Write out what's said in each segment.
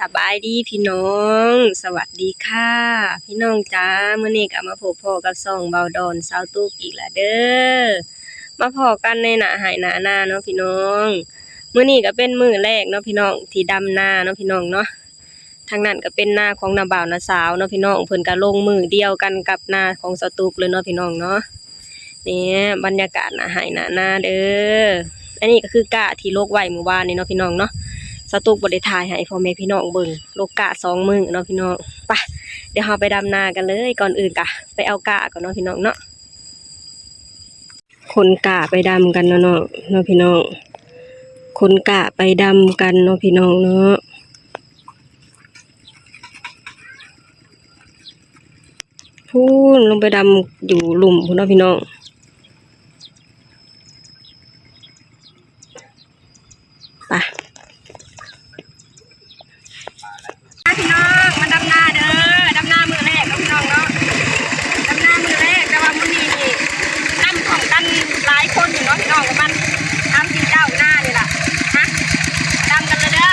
ສະບາຍດີພີ່ນ້ອງ ສະຫວັດດີຄ່ະພີ່ນ້ອງຈ້າ. ມື້ນີ້ກໍມາພົບພໍ້ກັບຊ່ອງເບົາດອນຊາວຕຸກອີກລະເດີ. ມາພໍ້ກັນໃນນາໄຮ່ນານາເນາະພີ່ນ້ອງ. ມື້ນີ້ກໍເປັນມື້ແລກເນາະພີ່ນ້ອງ ທີ່ດຳນາເນາະພີ່ນ້ອງເນາະ. ທາງນັ້ນກໍເປັນນາຂອງນ້າບ່າວນ້າສາວເນາະພີ່ນ້ອງ, ເພິ່ນກໍລົງມື້ດຽວກັນກັບນາຂອງຊາວຕຸກເລີຍເນາະພີ່ນ້ອງເນາະ. ນີ້ບັນຍາກາດໜ້າໄຮ່ໜ້ານາເດີ. ອັນນີ້ກໍຄືກ້າທີ່ຫຼົກໄວ້ມື້ວານນີ້ເນາະພີ່ນ້ອງເນາະ. ສາວຕຸກບໍ່ໄດ້ຖ່າຍໃຫ້ພໍ່ແມ່ພີ່ນ້ອງເບິ່ງ, ຫຼົກກ້າສອງມື້ເນາະພີ່ນ້ອງ. ໄປ ດຽວເຮົາໄປດຳນາກັນເລີຍ. ກ່ອນອື່ນກະໄປເອົາກ້າກ່ອນເນາະພີ່ນ້ອງເນາະ. ຂົນກ້າໄປດຳກັນເນາະເນາະ ເນາະພີ່ນ້ອງ. ຂົນກ້າໄປດຳກັນເນາະພີ່ນ້ອງເນາະ. ພຸ້ນ ລົງໄປດຳຢູ່ລຸ່ມພຸ້ນເນາະພີ່ນ້ອງ. ໄປ ມາພີ່ນ້ອງ ມາດຳນາເດີ. ດຳນາມື້ແລກເນາະພີ່ນ້ອງເນາະ. ດຳນາມື້ແລກ ແຕ່ວ່າມື້ນີ້ນີ້ ດຳພ້ອມກັນຫຼາຍຄົນຢູ່ເນາະພີ່ນ້ອງ ປະມານ ສາມສີ່ເຈົ້າໜ້ານີ້ລະ. ມາ ດຳກັນເລີຍເດີ.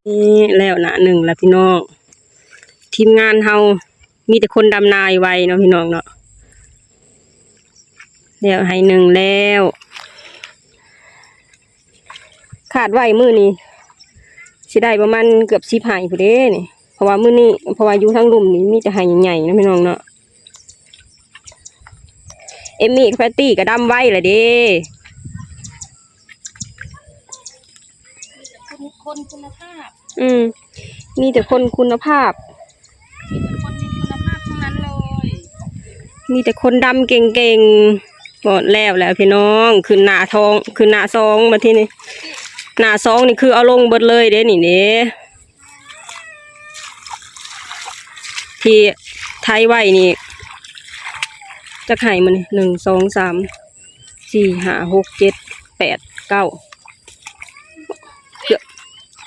ນີ້ແລ້ວໜ້າໜຶ່ງລະພີ່ນ້ອງ. ທີມງານເຮົາມີແຕ່ຄົນດຳນາໄວເນາະພີ່ນ້ອງເນາະ. ແລ້ວໄຮ່ໜຶ່ງແລ້ວ. ຄາດໄວ້ມື້ນີ້ຊິໄດ້ປະມານເກືອບສິບໄຮ່ພຸ້ນເດ້ນີ້. ເພາະວ່າມື້ນີ້ ເພາະວ່າຢູ່ທາງລຸ່ມນີ້ມີແຕ່ໄຮ່ໃຫຍ່ໆເນາະພີ່ນ້ອງເນາະ. ເອມມີ້ກັບແພດຕີ້ກໍດຳໄວລະເດ້. ມີແຕ່ຄົນ ຄົນຄຸນນະພາບ. ອືມ ມີແຕ່ຄົນຄຸນນະພາບ. ມີແຕ່ຄົນມີຄຸນນະພາບທັງນັ້ນເລີຍ. ມີແຕ່ຄົນດຳເກັ່ງໆ. ໝົດແລ້ວແຫຼະພີ່ນ້ອງ. ຂຶ້ນໜ້າທ້ອງ ຂຶ້ນໜ້າສອງບາດທີນີ້. ໜ້າສອງນີ້ຄືເອົາລົງເບິດເລີຍເດ້ນີ້ເດ້. ທີ່ໄຖໄວ້ນີ້ ຈັກໄຮ່ມື້ນີ້ ໜຶ່ງ ສອງ ສາມ ສີ່ ຫ້າ ຫົກ ເຈັດ ແປດ ເກົ້າ ເກືອບ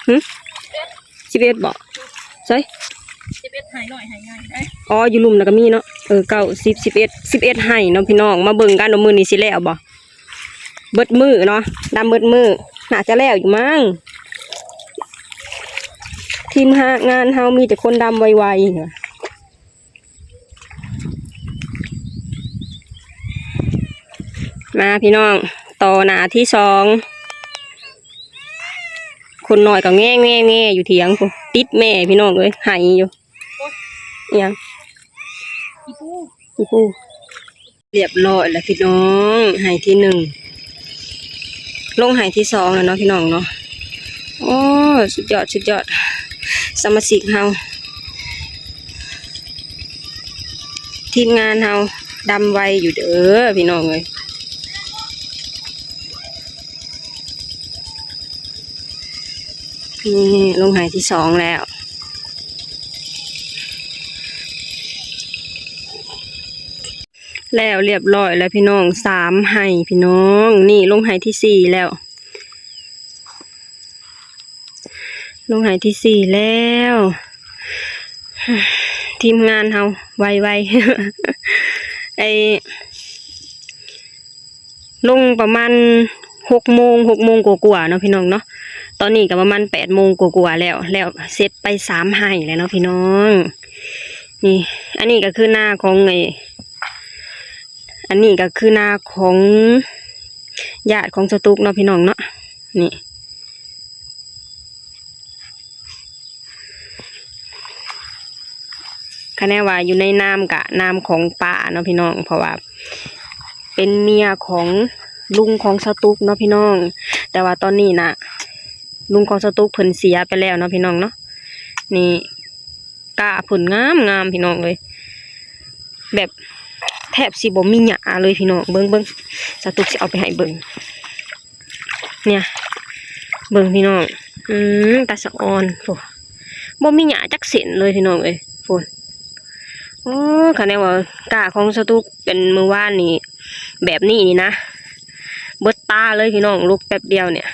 ຫຶ ສິບເອັດບໍ? ໃສ ສິບເອັດໄຮ່ນ້ອຍໄຮ່ໃຫຍ່ເດ້. ອໍ ຢູ່ລຸ່ມນະກໍມີເນາະ. ເອີ ເກົ້າ ສິບ ສິບເອັດ ສິບເອັດໄຮ່ເນາະພີ່ນ້ອງ. ມາເບິ່ງກັນວ່າມື້ນີ້ຊິແລ້ວບໍ່. ເບິດມື້ເນາະ ດຳເບິດມື້ ໜ້າຈະແລ້ວຢູ່ມັ້ງ. ທີມງານເຮົາມີແຕ່ຄົນດຳໄວໆ. ມາພີ່ນ້ອງ ຕໍ່ໜ້າທີສອງ. ຄົນນ້ອຍກໍແງໆໆຢູ່ຖຽງພຸ້ນ ຕິດແມ່ພີ່ນ້ອງເອີຍ ໄຫ້ຢູ່. ໂອ້ຍ ອີ່ຫຍັງ? ອີ່ປູ ອີ່ປູ. ຮຽບຮ້ອຍແລ້ວພີ່ນ້ອງ ໄຮ່ທີໜຶ່ງ ລົງໄຮ່ທີສອງແລ້ວເນາະພີ່ນ້ອງເນາະ. ໂອ້ ສຸດຍອດ ສຸດຍອດ ສະມາຊິກເຮົາ ທີມງານເຮົາ ດຳໄວຢູ່ເດີພີ່ນ້ອງເອີຍ. ນີ້ລົງໄຮ່ທີສອງແລ້ວ ແລ້ວລຽບຮ້ອຍແລ້ວພີ່ນ້ອງ ສາມໄຮ່ພີ່ນ້ອງ. ນີ້ລົງໄຮ່ທີສີ່ແລ້ວ ລົງໄຮ່ທີສີ່ແລ້ວ. ທີມງານເຮົາໄວໆ ໄອ້ ລົງປະມານຫົກໂມງ ຫົກໂມງກວ່າໆເນາະພີ່ນ້ອງເນາະ. ຕອນນີ້ກໍປະມານແປດໂມງກວ່າໆແລ້ວ ແລ້ວເສັດໄປສາມໄຮ່ແລ້ວເນາະພີ່ນ້ອງ. ນີ້ ອັນນີ້ກໍຄືນາຂອງໄອ້ ອັນນີ້ກໍຄືນາຂອງຍາດຂອງສາວຕຸກເນາະ ພີ່ນ້ອງເນາະ. ນີ້ ຄະແນນວ່າຢູ່ໃນນາມກະນາມຂອງປ້າເນາະພີ່ນ້ອງ ເພາະວ່າເປັນເມຍຂອງລຸງຂອງສາວຕຸກເນາະພີ່ນ້ອງ. ແຕ່ວ່າຕອນນີ້ນະ ລຸງຂອງສາວຕຸກເພິ່ນເສຍໄປແລ້ວເນາະພີ່ນ້ອງເນາະ. ນີ້ກ້າເພິ່ນງາມໆ ພີ່ນ້ອງເອີຍ ແບບແທບຊິບໍ່ມີຫຍ້າເລີຍພີ່ນ້ອງ. ເບິ່ງໆ ສາວຕຸກຊິເອົາໄປໃຫ້ເບິ່ງ. ເນຍ ເບິ່ງພີ່ນ້ອງ ອືມ ຕາສະອອນ ໂອ້ ບໍ່ມີຫຍ້າຈັກເສັ້ນເລີຍພີ່ນ້ອງເອີຍ ພຸ້ນ. ໂອ້ ຄະແນນວ່າກ້າຂອງສາວຕຸກເປັນມື້ວານນີ້ແບບນີ້ນີ້ນະ ເບິດຕາເລີຍພີ່ນ້ອງ ລຸກແປັບດຽວນີ້.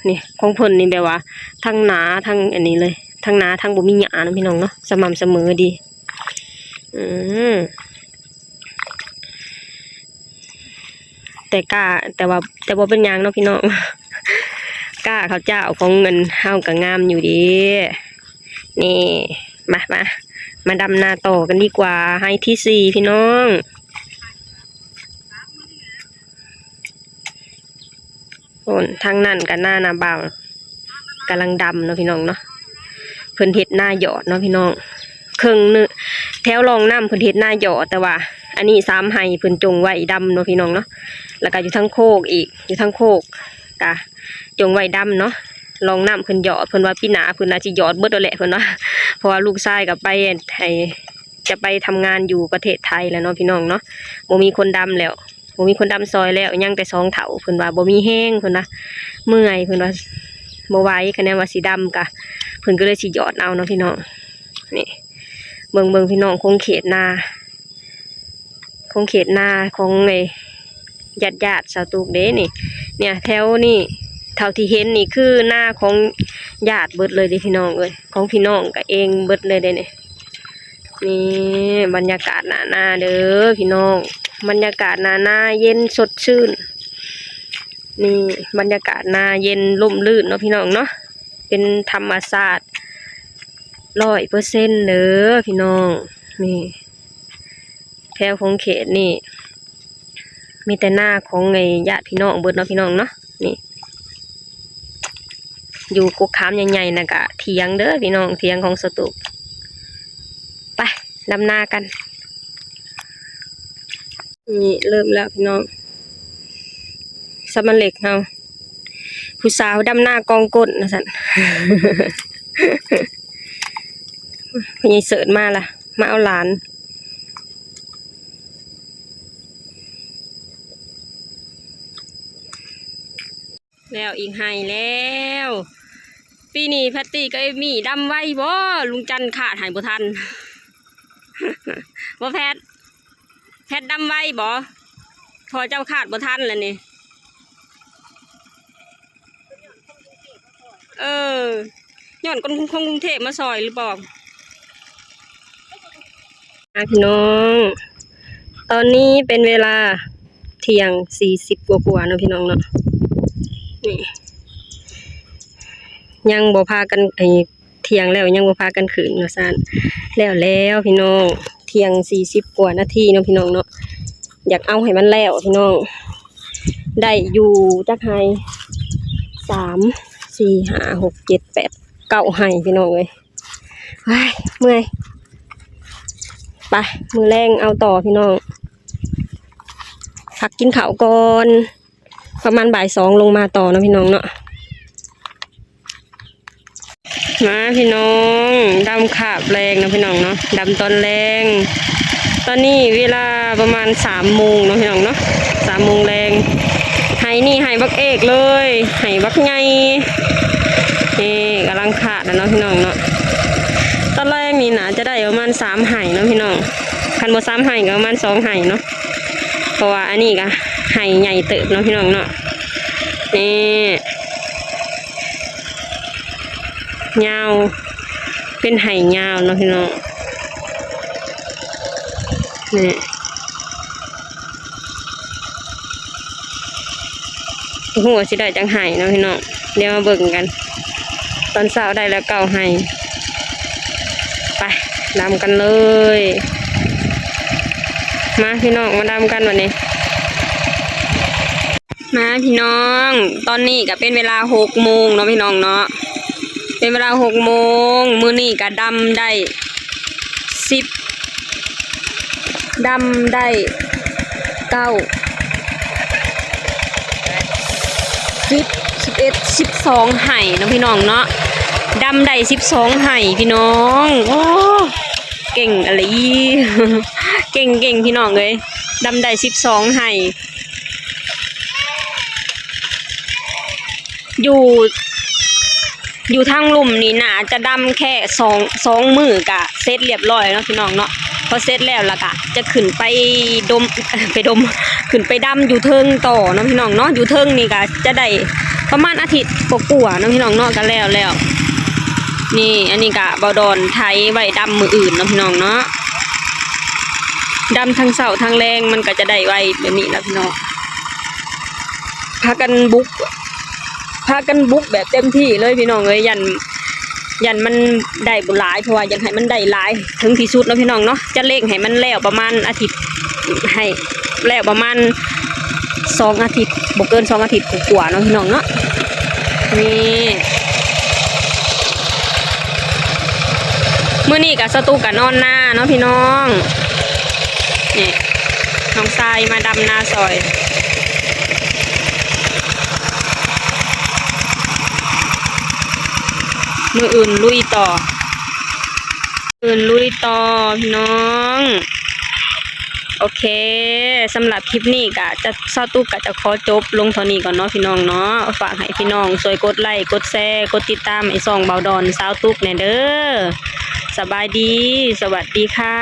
ນີ້ຂອງເພິ່ນນີ້ແບບວ່າທັງໜາທັງອັນນີ້ເລີຍ ທັງໜາທັງບໍ່ມີຫຍ້ານະພີ່ນ້ອງເນາະ ສະໝ່ຳສະເໝີດີ. ອືມ ແຕ່ກ້າ ແຕ່ວ່າ ແຕ່ບໍ່ເປັນຫຍັງເນາະພີ່ນ້ອງ ກ້າເຂົ້າເຈົ້າຂອງເງິນເຮົາກໍງາມຢູ່ເດ້. ນີ້ ມາ ມາ ມາດຳນາຕໍ່ກັນດີກວ່າ ໄຮ່ທີສີ່ພີ່ນ້ອງ. ໂອ້ນ ທາງນັ້ນກໍນານ້າບ່າວ ກຳລັງດຳເນາະພີ່ນ້ອງເນາະ. ເພິ່ນເຮັດນາຢອດເນາະພີ່ນ້ອງ ເຄິ່ງໜຶ່ງ ແຖວຮ່ອງນ້ຳເພິ່ນເຮັດນາຢອດ ແຕ່ວ່າອັນນີ້ສາມໄຮ່ເພິ່ນຈົ່ງໄວ້ດຳເນາະພີ່ນ້ອງເນາະ. ແລ້ວກໍຢູ່ທາງໂຄກອີກ ຢູ່ທາງໂຄກກະຈົ່ງໄວ້ດຳເນາະ. ຮ່ອງນ້ຳເພິ່ນຢອດ ເພິ່ນວ່າປີໜ້າເພິ່ນອາດຊິຢອດເບິດແລ້ວແຫຼະ ເພິ່ນວ່າ ເພາະວ່າລູກຊາຍກໍໄປ ໄປ ຈະໄປທຳງານຢູ່ປະເທດໄທແລ້ວເນາະພີ່ນ້ອງເນາະ ບໍ່ມີຄົນດຳແລ້ວ ບໍ່ມີຄົນດຳຊ່ອຍແລ້ວ ຍັງແຕ່ສອງເຖົ້າ. ເພິ່ນວ່າບໍ່ມີແຮງ ເພິ່ນວ່າເມື່ອຍ ເພິ່ນວ່າບໍ່ໄຫວ ຄະແນນວ່າຊິດຳກະ ເພິ່ນກໍເລີຍຊິຢອດເອົາເນາະພີ່ນ້ອງ. ນີ້ ເບິ່ງໆ ພີ່ນ້ອງ ຂົງເຂດນາ ຂົງເຂດນາຂອງໄອ້ ຍາດໆ ສາວຕຸກເດ້ນີ້. ເນຍ ແຖວນີ້ເທົ່າທີ່ເຫັນນີ້ຄືນາຂອງຍາດເບິດເລີຍເດ້ພີ່ນ້ອງເອີຍ ຂອງພີ່ນ້ອງກະເອງເບິດເລີຍເດ້ນີ້. ນີ້ບັນຍາກາດໜ້ານາເດີພີ່ນ້ອງ ບັນຍາກາດໜ້ານາເຢັນສົດຊື່ນ. ນີ້ບັນຍາກາດນາເຢັນຮົ່ມລື່ນເນາະພີ່ນ້ອງເນາະ ເປັນທຳມະຊາດຮ້ອຍເປີເຊັນເດີພີ່ນ້ອງ. ນີ້ ແຖວຂົງເຂດນີ້ມີແຕ່ນາຂອງໄອ້ຍາດພີ່ນ້ອງເບິດເນາະພີ່ນ້ອງເນາະ. ນີ້ ຢູ່ກົກຂາມໃຫຍ່ໆ ນັ້ນກະຖຽງເດີພີ່ນ້ອງ ຖຽງຂອງສາວຕຸກ. ໄປ ດຳນາກັນ. ນີ້ເລີ່ມແລ້ວພີ່ນ້ອງ ສະມາເລັກເຮົາ ຜູ້ສາວດຳນາກອງກົ້ນວ່າຊັ້ນ. ພໍ່ໃຫຍ່ເສີດມາລະ ມາເອົາຫຼານ. ແລ້ວອີກໄຮ່ແລ້ວ. ປີນີ້ແພັດຕີ້ກັບເອມມີ້ດຳໄວບໍ່? ລຸງຈັນຄາດໃຫ້ບໍ່ທັນ ບໍ່ແພັດ? ແພັດດຳໄວບໍ່? ພໍ່ເຈົ້າຄາດບໍ່ທັນແລ້ວນີ້. ເອີ ຍ້ອນຄົນ ຄົນກຸງເທບມາຊ່ອຍຫຼືບໍ່? ອ່າ ພີ່ນ້ອງ ຕອນນີ້ເປັນເວລາທ່ຽງສີ່ສິບກວ່າໆ ເນາະ ພີ່ນ້ອງເນາະ. ນີ້ ຍັງບໍ່ພາກັນ ໄອ້ ທ່ຽງແລ້ວຍັງບໍ່ພາກັນຂຶ້ນວ່າຊັ້ນ. ແລ້ວແລ້ວພີ່ນ້ອງ ທ່ຽງສີ່ສິບກວ່ານາທີເນາະ ພີ່ນ້ອງເນາະ. ຢາກເອົາໃຫ້ມັນແລ້ວພີ່ນ້ອງ ໄດ້ຢູ່ຈັກໄຮ່ ສາມ ສີ່ ຫ້າ ຫົກ ເຈັດ ແປດ ເກົ້າໄຮ່ພີ່ນ້ອງເອີຍ. ວ້າຍ ເມື່ອຍ ໄປ ມື້ແລງເອົາຕໍ່ພີ່ນ້ອງ ພັກກິນເຂົ້າກ່ອນ ປະມານບ່າຍສອງລົງມາຕໍ່ເນາະ ພີ່ນ້ອງເນາະ. ມາພີ່ນ້ອງ ດຳຄາບແລງເນາະ ພີ່ນ້ອງເນາະ ດຳຕອນແລງ. ຕອນນີ້ເວລາປະມານສາມໂມງເນາະ ພີ່ນ້ອງເນາະ ສາມໂມງແລງ. ໄຮ່ນີ້ໄຮ່ບັກເອກເລີຍ ໄຮ່ບັກໃຫຍ່ ນີ້ກຳລັງຄາດແລ້ວເນາະ ພີ່ນ້ອງເນາະ. ຕອນແລງນີ້ໜ້າຈະໄດ້ປະມານສາມໄຮ່ເນາະ ພີ່ນ້ອງ ຄັນບໍ່ສາມໄຮ່ກໍປະມານສອງໄຮ່ເນາະ ເພາະວ່າອັນນີ້ກໍໄຮ່ໃຫຍ່ເຕີບເນາະ ພີ່ນ້ອງເນາະ. ນີ້ ຍາວ ເປັນໄຮ່ຍາວເນາະພີ່ນ້ອງ. ນີ້ ບໍ່ຮູ້ວ່າຊິໄດ້ຈັກໄຮ່ເນາະພີ່ນ້ອງ ດຽວມາເບິ່ງກັນ. ຕອນເຊົ້າໄດ້ແລ້ວເກົ້າໄຮ່. ໄປ ດຳກັນເລີຍ. ມາພີ່ນ້ອງ ມາດຳກັນບັດນີ້. ມາພີ່ນ້ອງ, ຕອນນີ້ກະເປັນເວລາຫົກໂມງເນາະພີ່ນ້ອງເນາະ, ເປັນເວລາຫົກໂມງ. ມື້ນີ້ກະດຳໄດ້ສິບ ດຳໄດ້ເກົ້າ ສິບ ສິບເອັດ ສິບສອງໄຮ່ເນາະພີ່ນ້ອງເນາະ, ດຳໄດ້ສິບສອງໄຮ່ພີ່ນ້ອງ. ໂອ້ ເກັ່ງອີ່ຫຼີ ເກັ່ງໆ ພີ່ນ້ອງເອີຍ, ດຳໄດ້ສິບສອງໄຮ່. ຢູ່ ຢູ່ທາງລຸ່ມນີ້ໜ້າຈະດຳແຄ່ສອງ ສອງມື້ກະເສັດລຽບລ້ອຍເນາະພີ່ນ້ອງເນາະ. ພໍເສັດແລ້ວລະກະຈະຂຶ້ນໄປດົມ ໄປດົມ ຂຶ້ນໄປດຳຢູ່ເທິງຕໍ່ເນາະພີ່ນ້ອງເນາະ. ຢູ່ເທິງນີ້ກະຈະໄດ້ປະມານອາທິດກວ່າໆເນາະພີ່ນ້ອງເນາະ, ກະແລ້ວແລ້ວ. ນີ້ ອັນນີ້ກະບ່າວດອນໄຖໄວ້ດຳມື້ອື່ນເນາະພີ່ນ້ອງເນາະ. ດຳທັງເຊົ້າທັງແລງ ມັນກະຈະໄດ້ໄວແບບນີ້ລະພີ່ນ້ອງ. ພາກັນບຸກ ພາກັນບຸກແບບເຕັມທີ່ເລີຍພີ່ນ້ອງເອີຍ, ຢ້ານ ຢ້ານມັນໄດ້ບໍ່ຫຼາຍ ເພາະວ່າຢາກໃຫ້ມັນໄດ້ຫຼາຍເຖິງທີ່ສຸດເນາະພີ່ນ້ອງເນາະ. ຈະເລັ່ງໃຫ້ມັນແລ້ວປະມານອາທິດ ໃຫ້ແລ້ວປະມານສອງອາທິດ ບໍ່ເກີນສອງອາທິດກວ່າໆເນາະພີ່ນ້ອງເນາະ. ນີ້ ມື້ນີ້ກະສະຕຸກກະນອນນາເນາະພີ່ນ້ອງ. ນີ້ ນ້ອງຊາຍມາດຳນາຊ່ອຍ. ມື້ອື່ນລຸຍຕໍ່ ອື່ນລຸຍຕໍ່ພີ່ນ້ອງ. ໂອເຄ ສຳລັບຄລິບນີ້ກະຈະ ສາວຕຸກກະຈະຂໍຈົບລົງເທົ່ານີ້ກ່ອນເນາະພີ່ນ້ອງເນາະ. ຝາກໃຫ້ພີ່ນ້ອງຊ່ວຍກົດໄລ ກົດແຊ ກົດຕິດຕາມໃຫ້ຊ່ອງບ່າວດອນ ສາວຕຸກແດ່ເດີ. ສະບາຍດີ ສະຫວັດດີຄ່ະ.